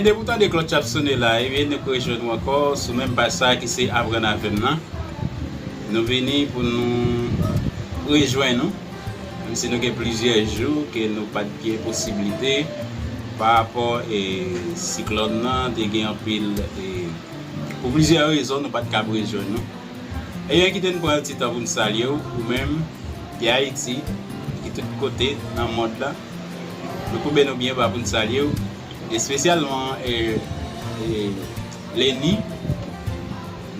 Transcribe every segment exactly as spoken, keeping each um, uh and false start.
Depi w tande klòch ap sone la, ebyen, nou rejwenn nou ankò sou menm paj sa a ki se Aprann Avè m nan. Nou vini pou nou rejwenn nou, menm si nou gen plizyè jou ke nou pa t gen posiblite pa rapò e siklòn nan, te gen anpil e pou plizyè rezon nou pa t kab rejwenn nou. Ebyen, kite n pran yon ti tan pou n salye w, ou menm ki Ayiti, ki tout kote nan mond la. Nou koube nou byen ba pou n salye w, espesyalman e, e, Leni.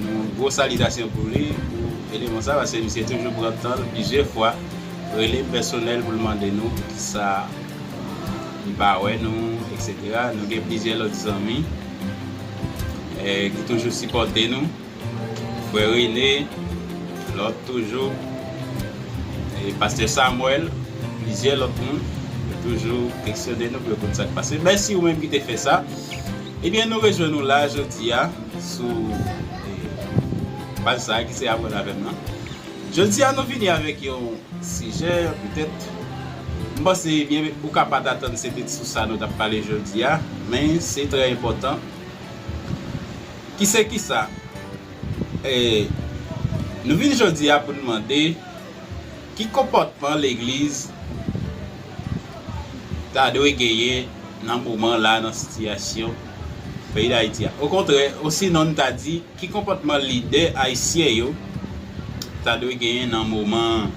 Nou gwo salitasyon pou li, pou eleman sa, paske misye toujou pran tan l plizyè fwa, rele m pèsonèl pou l mande nou poukisa li pa wè nou, etsetera. Nou gen plizyè lòt zanmi e, ki toujou sipòte nou. Frè Rene, lòt toujou, e, Pastè Samuel, plizyè lòt moun, yo toujou kesyone nou pou yo konn sa k pase. Mèsi ou menm ki te fè sa. Ebyen, nou rejwenn nou la jodi a sou e, paj sa a ki se Aprann Avè m nan. Jodi a, nou vini avèk yon sijè, petèt, m panse, ebyen, ou ka pa t atann se te sou sa nou t ap pale jodi a, men se trè enpòtan. Ki se kisa? E, nou vin jodi a pou n mande ki konpòtman legliz ta dwe genyen nan moman la, nan sitiyasyon peyi Dayiti a. Okontrè, osinon n ta di, ki konpòtman lidè ayisyen yo ta dwe genyen nan moman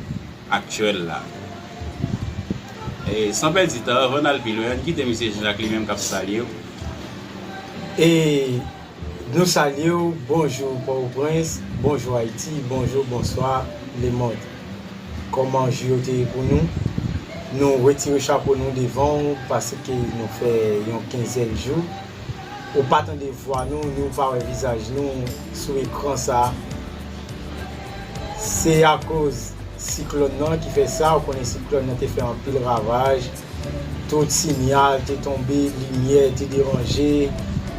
aktyèl la. E, san pèdi tan, anvan n al pi lwen, ann kite mesye Jean Jacques li menm k ap salye w. E nou salye w, bonjou Pòtoprens, bonjou Ayiti, bonjou, bonswa, lemonn. Kòman jou yo te ye pou nou? Nou retire chapo nou devan w, paske nou fè yon kenzèn jou. Ou pa tande vwa nou, ni ou pa wè vizaj nou sou ekran sa. Se akoz siklòn nan ki fè sa, ou konnen siklòn nan te fè anpil ravaj. Tout sinyal te tonbe, limyè te deranje,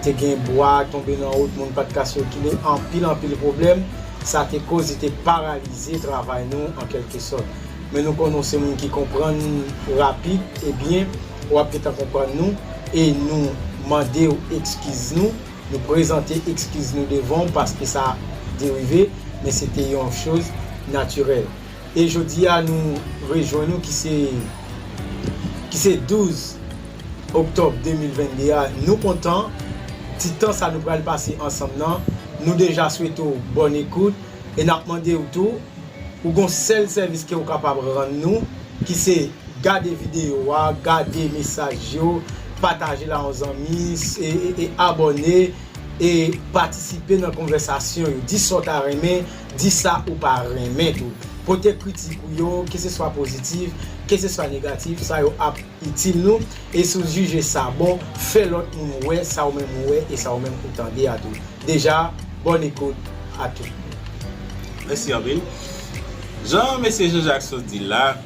te gen bwa tonbe nan wout, moun pa t ka sikile, anpil, anpil pwoblèm. Sa te koz li te paralize travay nou an kèlkesòt. Men nou konnen w se moun ki konprann rapid, ebyen, w ap gentan konprann nou, e nou mande w ekskiz nou, nou prezante ekskiz nou devan w, paske sa te rive, men se te yon choz natirèl. E jodi a, nou rejwenn nou ki se, ki se douz oktòb de mil vennde a. Nou kontan ti tan sa nou pral pase ansanm nan. Nou deja swete w bòn ekout e n ap mande w tou, ou gon sèl sèvis ke w kapab rann nou, ki se gade videyo a, gade mesaj yo, pataje l a yon zanmi, e, e, e abòne, e patisipe nan konvèsasyon yo. Di sa w ta renmen, di sa ou pa renmen tou. Pote kritik ou yo, keseswa pozitif, keseswa negatif, sa yo ap itil nou. E si w jije sa bon, fè lòt moun wè sa ou menm ou wè e sa ou menm ou tande a tou. Deja, bòn ekout a tout. Mèsi anpil. Jan mesye Jean Jacques sot di la,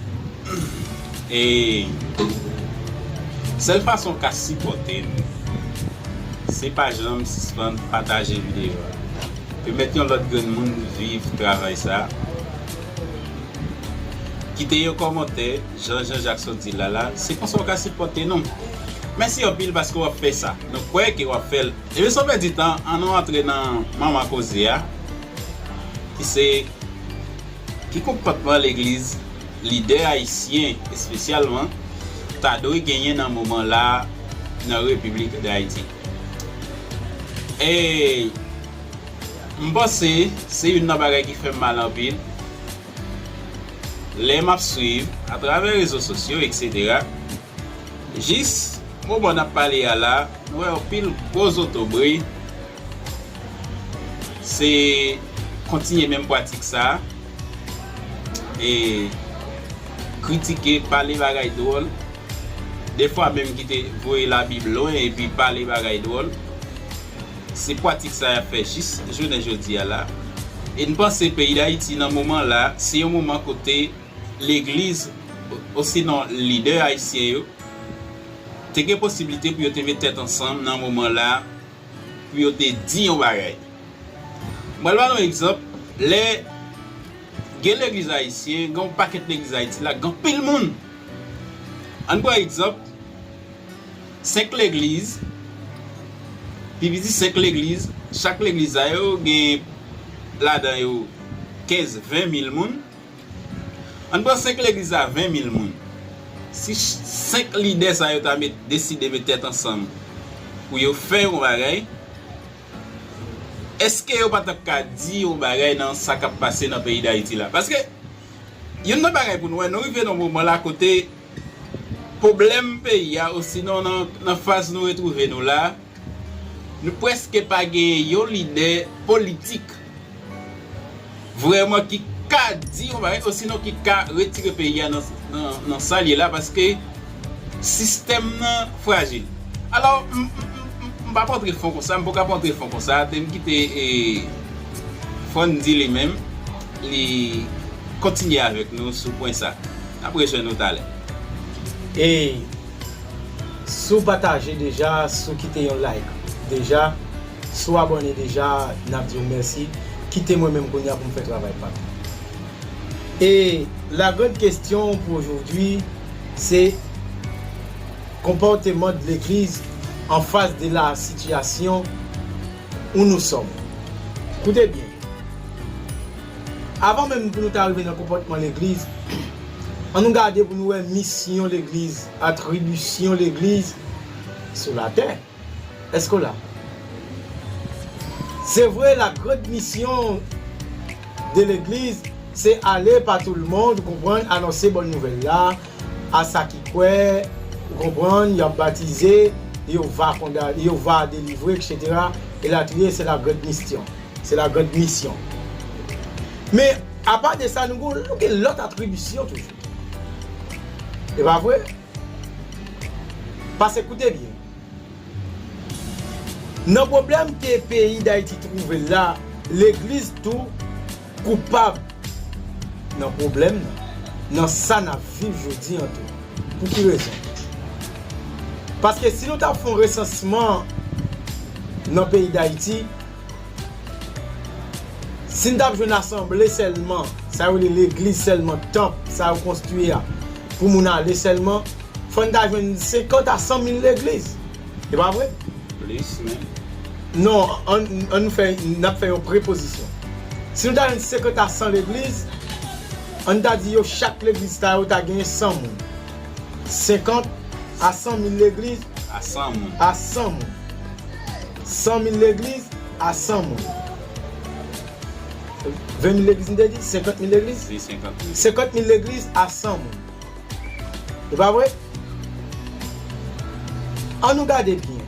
e sèl fason w ka sipòte nou, se pa janm sispann pataje videyo a. Pèmèt yon lòt grenn moun viv travay sa. Kite yon kòmantè, jan Jean Jacques sot di la la, se konsa w ka sipòte nou. Mèsi anpil paske w ap fè sa. Nou kwè ke w ap fè l. Ebyen, san pèdi tan, ann nou antre nan manman koze a, ki se ki konpòtman legliz, lidè ayisyen espesyalman, ta dwe genyen nan moman la nan Repiblik Dayiti. E m panse se youn nan bagay ki fè m mal anpil. Lè m ap swiv atravè rezo sosyo, etsetera, jis moman n ap pale a la, nou wè yon pil gwo zotobre se kontinye menm pratik sa a, e kritike, pale bagay dwòl, defwa menm ki te voye Labib lwen epi pale bagay dwòl. Se pratik sa y ap fè jis jounen jodi a la. E n panse peyi Dayiti nan moman la, se yon moman kote legliz, osinon lidè ayisyen yo, te gen posiblite pou yo te met tèt ansanm nan moman la, pou yo te di yon bagay. Mwen pral ba nou egzanp, lè gen legliz ayisyen, gen yon pakèt legliz Ayiti la, gen anpil moun. Ann pran egzanp, senk legliz, Pi piti senk legliz, chak legliz sa yo gen ladan yo kenz, ven mil moun. Ann pran senk legliz la, ven mil moun. Si ch- senk lidè sa yo ta met, deside met tèt ansanm pou yo fè yon bagay, èske yo pa t ap ka di yon bagay nan sa k ap pase nan peyi Dayiti la? Paske youn nan bagay pou nou wè, nou rive nan moman la kote pwoblèm peyi a, osinon nan, nan faz nou retwouve nou la, nou prèske pa gen yon lidè politik vrèman ki ka di yon bagay, osinon ki ka retire peyi a nan, nan, nan sa l ye la, paske sistèm nan frajil. Alò, m, m, m, m, m pa p antre fon konsa, m poko ap antre fon konsa, te m kite, e, Fondy li menm, li kontinye avèk nou sou pwen sa. N ap rejwenn nou talè. E si w pataje deja, si w kite yon like deja, si w abòne deja, n ap di w mèsi. Kite mwen menm kounye a pou m fè travay pa m. Et la grande question pour aujourd'hui, c'est comportement de l'Église en face de la situation où nous sommes. Koute byen. Avan menm pou nou ta rive nan konpòtman legliz, ann nou gade pou nou wè misyon legliz, atribisyon legliz sou latè. Èske w la? Se vre, la grande mission de l'église, c'est aller par tout le monde, ou konprann, anonse bòn nouvèl la, a sa ki kwè, ou konprann, y ap batize, yo va kondane, yo va delivre, et cetera. Elatriye, se la grande mission. Se la grande mission. Men, apa de sa, nou gen, nou gen lòt atribisyon toujou. E pa vre? Paske, koute byen. Nan pwoblèm ke peyi Dayiti twouve l la, legliz tou koupab nan pwoblèm nan, nan sa n ap viv jodi an tou. Pou ki rezon? Paske si nou t ap fè yon resansman nan peyi Dayiti, si n t ap jwenn asanble sèlman, sa yo rele legliz sèlman, tanp, sa yo konstwi a, pou moun ale sèlman, fò n ta jwenn senkant a san mil legliz. E pa vre? Plis menm. Non, ann, ann nou fè, n ap fè yon prepozisyon. Si nou ta jwenn senkant a san legliz, ann ta di yo chak legliz sa yo ta genyen san moun. Senkant a san mil legliz. A san moun. A san moun. San mil legliz a san moun. Ven mil legliz, m te di? Senkant mil legliz? Se senkant mil. Senkant mil legliz a san moun. E pa vre? Ann nou gade byen.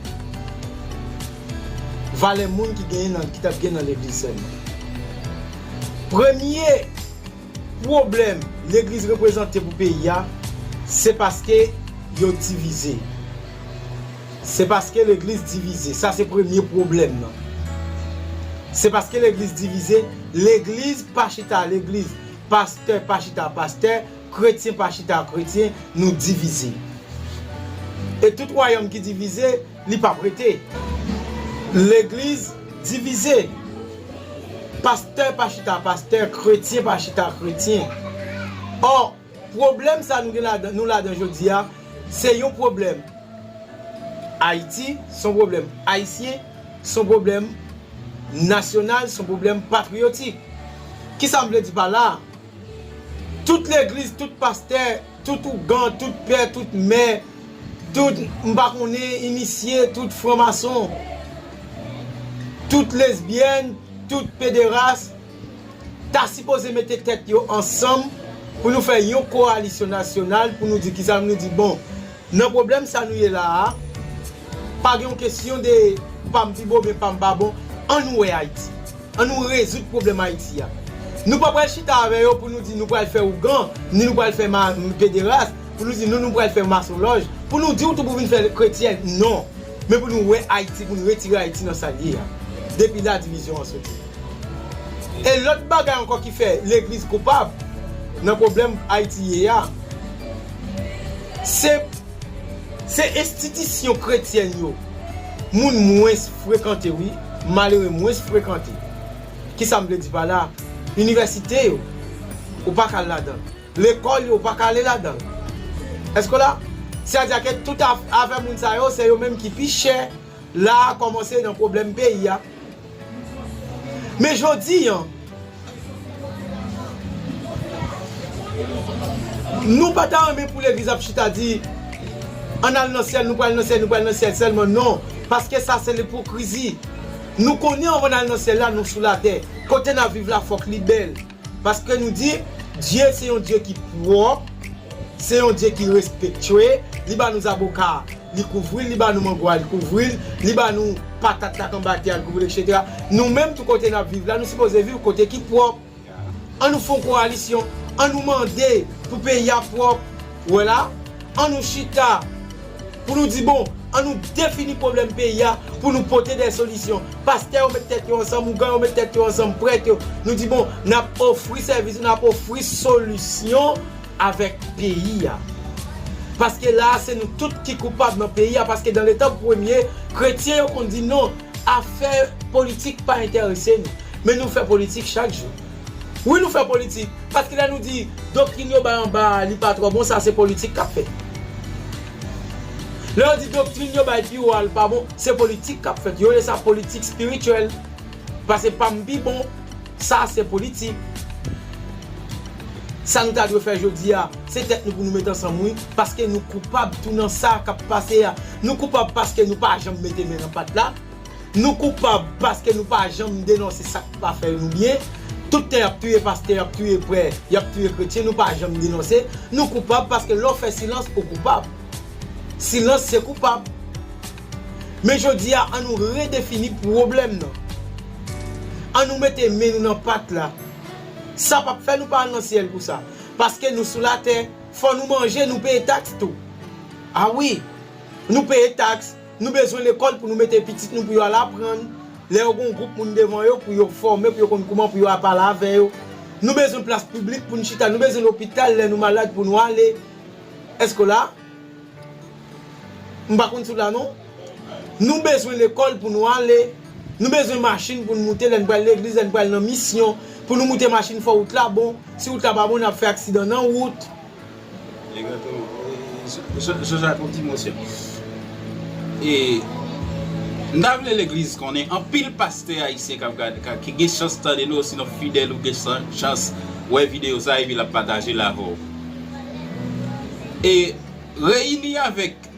Valè moun ki genyen nan, ki t ap gen nan legliz sèlman. Premye pwoblèm legliz reprezante pou peyi a, se paske yo divize. Se paske legliz divize. Sa se premye pwoblèm nan. Se paske legliz divize, legliz pa chita legliz, pastè pa chita pastè, kretyen pa chita kretyen, nou divize. E tout wayòm ki divize, li p ap rete. Legliz divize. Pastè pa chita pastè, kretyen pa chita kretyen. Ò, pwoblèm sa nou gen ladan, nou ladan jodi a, se yon pwoblèm Ayiti, se yon pwoblèm ayisyen, se yon pwoblèm nasyonal, se yon pwoblèm patriyotik. Kisa m vle di pa la? Tout legliz, tout pastè, tout ougan, tout pè, tout mè, tout, m pa konnen, inisye, tout franmason, tout lesbyèn, tout pederas, ta sipoze mete tèt yo ansanm pou nou fè yon kowalisyon nasyonal, pou nou di kisa, nou di, bon, nan pwoblèm sa nou ye la a, pa gen yon kesyon de pa m pi bon oubyen pa m pa bon. Ann nou wè Ayiti. Ann nou rezoud pwoblèm Ayiti a. Nou pa pral chita avè yo pou nou di nou pral fè ougan, ni nou pral fè ma, pederas, pou nou di nou, nou pral fè masonlòj, pou nou di w tou pou vin fè kretyen. Non. Men pou nou wè Ayiti, pou nou retire Ayiti nan sa l ye a. Depi la divizyon an soti. E lòt bagay ankò ki fè legliz koupab nan pwoblèm Ayiti ye a, se, se enstitisyon kretyèn yo moun mwens frekante, wi, malere mwens frekante. Kisa m vle di pa la? Inivèsite yo, ou pa ka al ladan l. Lekòl yo, ou pa ka ale ladan l. Èske w la? Sètadi ke tout af-, afè moun sa yo, se yo menm ki pi chè, La a kòmanse nan pwoblèm peyi a. Men jodi a, nou pa ta renmen pou legliz ap chita di, ann al nan syèl, nou pral nan syèl, nou pral nan syèl sèlman, non. Paske sa se ipokrizi. Nou konnen anvan n al nan syèl la, nou sou latè. Kote n ap viv la, fòk li bèl. Paske nou di, Dye se yon Dye ki pwòp, se yon Dye ki respektye, li ba nou zaboka, li kouvri l, li ba nou mango a, li kouvri l, li ba nou patat la k anba tè a, li kouvri l, etsetera. Nou menm, tou kote n ap viv la, nou sipoze viv kote ki pwòp. An nou fè yon kowalisyon, an nou mande pou peyi a pwòp. Wè la, an nou chita, pou nou di, bon, an nou defini pwoblèm peyi a, pou nou pote de solisyon. Pastè yo met tèt yo ansanm, ougan yo met tèt yo ansanm, prèt yo. Nou di, bon, n ap ofri sèvis, n ap ofri solisyon avèk peyi a. Paske la a, se nou tout ki koupab nan peyi a, paske dan letan premye, kretyen yo konn di non, afè politik pa enterese nou. Men nou fè politik chak jou. Wi, nou fè politik. Paske lè nou di doktrin yo bay anba a, li pa twò bon, sa se politik k ap fèt. Lè yo di doktrin yo bay pi wo a, li pa bon, se politik k ap fèt. Yo rele sa politik espirityèl. Pase pa m pi bon, sa se politik. Sa nou ta dwe fè jodi a, se tèt nou pou nou met ansanm, wi. Paske nou koupab tou nan sa k ap pase a. Nou koupab paske nou pa janm mete men nan pat la. Nou koupab paske nou pa janm denonse sa k pa fè nou byen. Tout tan y ap touye pastè, y ap touye prè, y ap touye kretyen, nou pa janm denonse. Nou koupab paske lè w fè silans, ou koupab. Silans se koupab. Men jodi a, an nou redefini pwoblèm nan. An nou mete men nou nan pat la. Sa p ap fè nou pa al nan syèl pou sa. Paske nou sou latè, fò nou manje, nou peye taks tou. A wi, nou peye taks. Nou bezwen lekòl pou nou mete pitit nou pou yo al aprann. Lè yo gen yon gwoup moun devan yo pou yo fòme, pou yo konn kouman pou yo al pale avè yo. Nou bezwen plas piblik pou n chita. Nou bezwen lopital lè nou malad pou nou ale. Èske w la? M pa konn si w la non. Nou bezwen lekòl pou nou ale. Nou bezwen machin pou n moute lè n pral legliz, lè n pral nan misyon. Pou nou moute machin, fò wout la bon. Si wout la pa bon, n ap fè aksidan nan wout. Egzakteman. E, Jean-Jacques, yon ti mosyon. E, m ta vle legliz konnen anpil pastè ayisyen k ap gade, ka, ki gen chans tande nou, osinon fidèl ou gen chan-, chans wè videyo sa epi l ap pataje l avè w. E, reyini avèk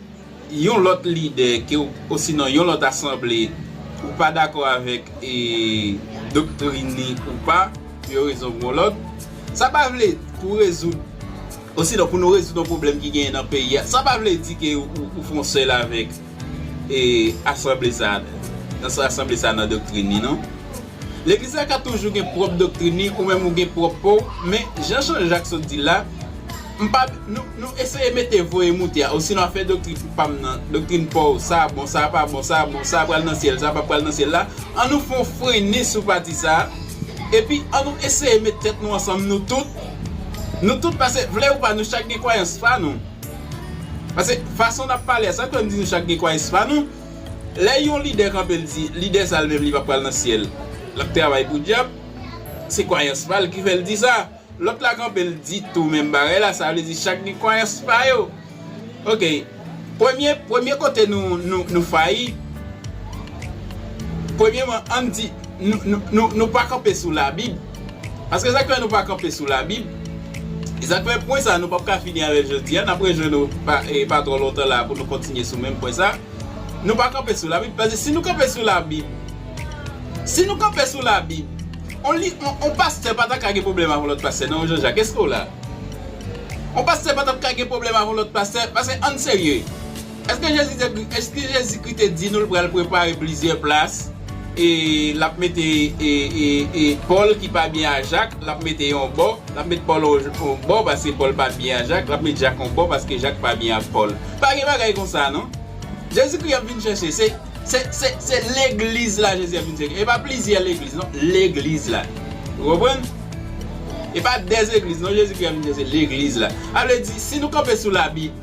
yon lòt lidè ke w, osinon yon lòt asanble, ou pa dakò avèk, e, doktrin li ou pa, pou yon rezon pou yon lòt, sa pa vle pou rezoud, osinon pou nou rezoud yon pwoblèm ki genyen nan peyi a, sa pa vle di ke ou, ou, ou fè yon sèl avèk, e, asanble sa, nan sa asanble sa nan doktrin li, non. Legliz la ka toujou gen pwòp doktrin li, ou menm ou gen pwòp pa w, men jan Jean-Jacques sot di la, m pa, nou, nou eseye mete voye moute a, osinon afè doktrin pa m nan, doktrin pa w, sa bon, sa pa bon, sa bon, sa pral nan syèl, sa pa pral nan syèl la, an nou fè yon frennen sou pati sa, epi an nou eseye met tèt nou ansanm nou tout, nou tout, paske vle ou pa, nou chak gen kwayans pa nou. Paske fason n ap pale a, sa k fè m di nou chak gen kwayans pa nou, lè yon lidè kanpe l di, lidè sa l menm li pa pral nan syèl, l ap travay pou dyab, se kwayans pa l ki fè l di sa. Lòt la kanpe l di tou menm bagay la, sa vle di chak gen kwayans pa yo. Oke. Premye, premye kote nou, nou, nou fayi, premyeman, ann di, nou, nou, nou, nou pa kanpe sou Labib. Paske sa k fè nou pa kanpe sou Labib, e sa k fè pwen sa nou p ap ka fini avè l jodi a, n ap rejwenn nou pa, e, pa twò lontan la pou nou kontinye sou menm pwen sa. Nou pa kanpe sou Labib, paske si nou kanpe sou Labib, si nou kanpe sou Labib, on li, on, on pastè pa ta ka gen pwoblèm avè yon lòt pastè, non, Jean-Jacques, èske w la? On pastè pa t ap ka gen pwoblèm avè yon lòt pastè, paske ann serye. Èske Jezi te, èske Jezikri te di nou l pral prepare plizyè plas, e l ap mete, e, e, e, Pòl ki pa byen a Jak, l ap mete yon bò, l ap met Pòl yon, yon bò paske Pòl pa byen a Jak, l ap met Jak yon bò paske Jak pa byen ak Pòl? Pa gen bagay konsa, non. Jezikri ap vin chèche, se, se, se, se legliz la Jezi ap vin chèche. E pa plizyè legliz, non. Legliz la. Ou konprann? E pa dè legliz, non. Jezikri ap vin chèche legliz la. Sa vle di, si nou kanpe sou Labib,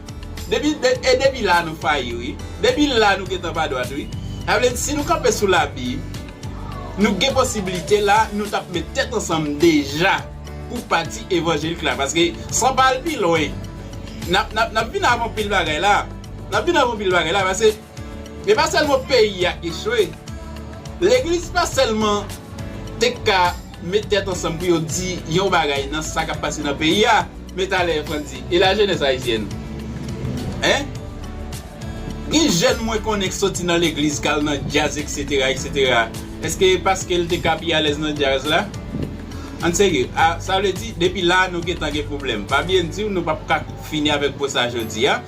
depi, de, e depi la nou fayi, wi. Depi la nou gentan pa dwat, wi. Sa vle di, si nou kanpe sou Labib, nou gen posiblite la, nou t ap met tèt ansanm deja pou pati evanjelik la. Paske, san pa al pi lwen, n ap, n ap, n ap vin avè anpil bagay la. N ap vin avè anpil bagay la, paske E pa sèlman peyi a echwe. Legliz pa sèlman te ka met tèt ansanm pou yo di yon bagay nan sa k ap pase nan peyi a, men talè Frandy, e la jeunesse haïtienne? Hein? Gen jèn mwen konnen k soti nan legliz k al nan djaz, et cetera, et cetera. Èske paske l te ka pi alèz nan djaz la? Ann serye. A, sa vle di, depi la, nou gentan gen pwoblèm. Pa bliye n di w, nou p ap ka fini avèk pwen sa jodi a.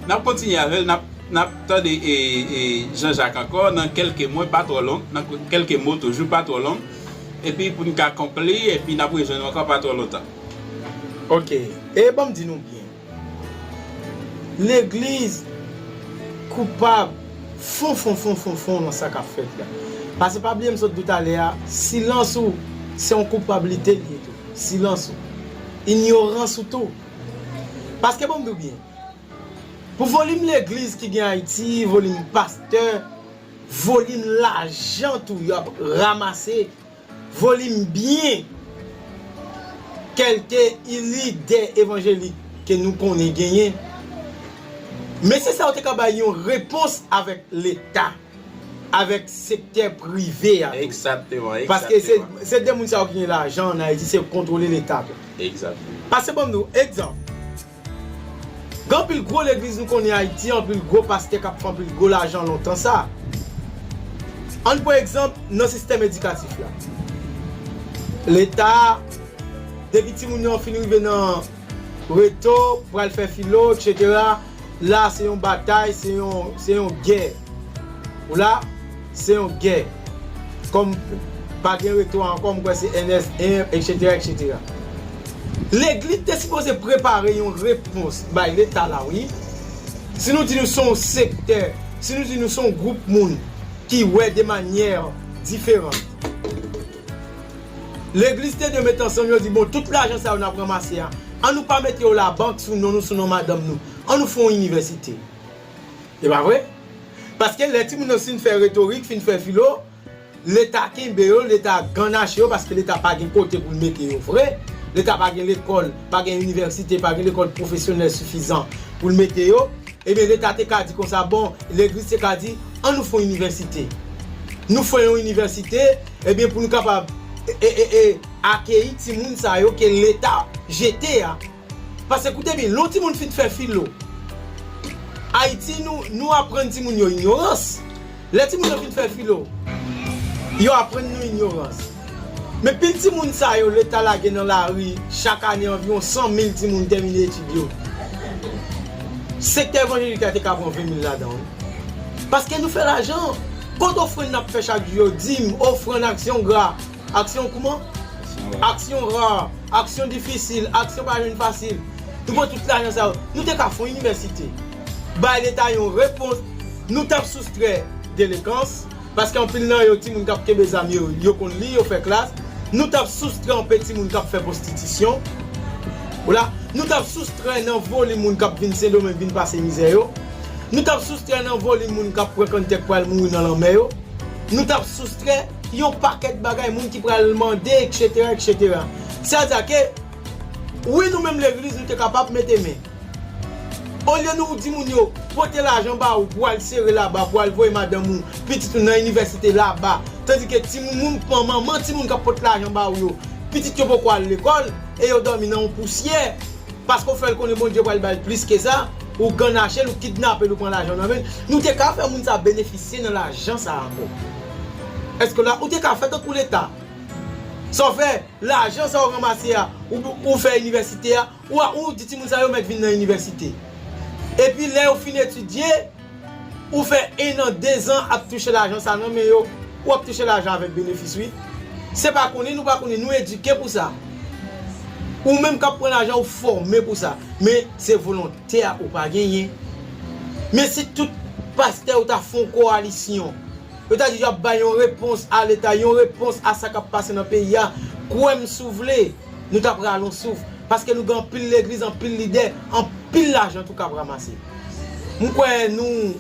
N ap kontinye avè l, n ap, n ap tande e, e, Jean Jacques ankò nan kèlke mwen pa twò long, nan kèlke mo toujou pa twò long. Epi pou n ka konkli, epi n ap rejwenn ou ankò pa twò lontan. Ok. E ban m di nou byen. Legliz koupab fon, fon, fon, fon, fon nan sa k ap fèt la. Paske pa bliye m sot di w talè a, silans ou se yon koupablite l ye tou. Silans ou. Inyorans ou tou. Paske ban m di w byen, pou volim legliz ki gen Ayiti, volim pastè, volim lajan tou y ap ranmase, volim byen kèlke lidè evanjelik ke nou konnen genyen. Men se sa yo te ka bay yon repons avèk Leta, avèk sektè prive a tou. Egzakteman, egzakteman. Paske se, se de moun sa yo ki gen lajan ann Ayiti, se kontwole Leta tou. Egzakteman. Paske ban m di w, egzanp, gen anpil gwo legliz nou konnen Ayiti, anpil gwo pastè k ap fè anpil gwo lajan lontan sa. Ann pran egzanp nan sistèm edikatif la. Leta, depi timoun yo fin rive nan reto, pral fè filo, et cetera, la se yon batay, se yon, se yon gè. Ou la, se yon gè. Kòm pa gen reto ankò, m kwè se N S M, et cetera, et cetera. Legliz te sipoze prepare yon repons bay Leta la, wi. Si nou di nou se yon sektè, si nou di nou se yon gwoup moun ki wè de manyè diferan, legliz te dwe met ansanm, yo di, bon, tout lajan sa yo n ap ranmase a, an nou pa mete yo labank sou non nou, sou non madanm nou. An nou fè yon inivèsite. E pa vre? Paske lè timoun yo fin fè retorik, fin fè filo, Leta kenbe yo, Leta gannache yo, paske Leta pa gen kote pou l mete yo vre. Leta pa gen lekòl, pa gen inivèsite, pa gen lekòl pwofesyonèl sifizan pou l mete yo. Ebyen, Leta te ka di konsa, bon, legliz te ka di, an nou fè yon inivèsite. Nou fè yon inivèsite, ebyen, pou nou kapab e, e, e, e, akeyi timoun sa yo ke Leta jete a. Paske koute byen, lè yon timoun fin fè filo, Ayiti, nou, nou aprann timoun yo inyorans. Lè timoun yo fin fè filo, yo aprann nou inyorans. Men pil timoun sa yo, Leta lage nan lari, chak ane anviwon san mil timoun tèmine etid yo. Sektè evanjelik la te ka pran ven mil ladan, wi. Paske nou fè lajan. Kot ofrann n ap fè chak jou yo, dim, ofrann, aksyon gra, aksyon kouman? Aksyon ra, aksyon difisil, aksyon pa jwenn fasil. Nou pran tout lajan sa yo. Nou te ka fè yon inivèsite. Bay Leta yon repons. Nou t ap soustrè delenkan, paske anpil nan yo, timoun k ap kenbe zam yo, yo konn li, yo fè klas. Nou t ap soustrè anpil timoun k ap fè pwostitisyon. Ou la, nou t ap soustrè nan volim moun k ap vin Sendomeng vin pase mizè yo. Nou t ap soustrè nan volim moun k ap pran kanntèk pral mouri nan lanmè yo. Nou t ap soustrè yon pakèt bagay, moun ki pral mande, et cetera, et cetera. Sètadi ke, wi, nou menm legliz, nou te kapab mete men. Olye nou di moun yo, pote lajan ba ou pou al sere laba, pou al voye madanm ou, pitit ou nan inivèsite laba. Tandike timoun, moun, manman timoun k ap pote lajan ba ou yo, pitit yo poko al lekòl, e yo dòmi nan yon pousyè. Paske w fè l konnen Bondye pral ba l plis ke sa, ou gannache l, ou kidnape l, ou pran lajan nan men l. Nou te ka fè moun sa benefisye nan lajan sa ankò. Èske la, ou te ka fè tankou Leta? Sa w fè, lajan sa w ranmase a, ou, ou fè inivèsite a, ou, ou di timoun sa yo mèt vin nan inivèsite. Epi lè yo fin etidye, ou fè en an, de zan ap touche lajan sa nan men yo, ou ap touche lajan avèk benefis, wi. Se pa konnen, nou pa konnen, nou edike pou sa. Ou menm k ap pran lajan, ou fòme pou sa. Men se volontè a ou pa genyen. Men si tout pastè yo ta fè yon kowalisyon, yo ta di y ap bay yon repons a Leta, yon repons a sa k ap pase nan peyi a, kwè m si w vle, nou t ap rale yon souf. Paske nou gen anpil legliz, anpil lidè, anpil lajan tou k ap ranmase. M kwè nou,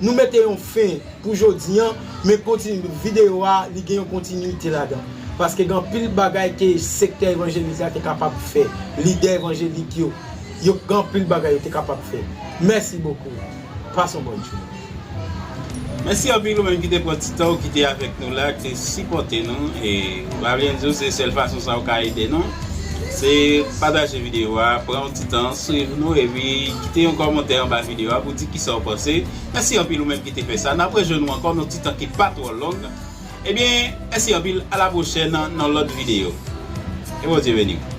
nou mete yon fen pou jodi a, men kontini-, videyo a, li gen yon kontinite ladan. Paske gen anpil bagay ke sektè evanjelik la te kapab fè, lidè evanjelik yo, yo gen anpil bagay yo te kapab fè. Mèsi bokou. Pase yon bòn jounen. Mèsi anpil ou menm ki te pran ti tan ou ki te avèk nou la, ki te sipòte nou. E pa bliye di w, se sèl fason sa ou ka ede nou, se pataje videyo a, pran yon ti tan, swiv nou, epi kite yon kòmantè anba videyo a pou di kisa w panse. Mèsi anpil ou menm ki te fè sa. N ap rejwenn nou ankò nan ti tan ki pa twò long. Ebyen, mèsi anpil, a la pwochèn nan lòt videyo. Ke Bondye beni w.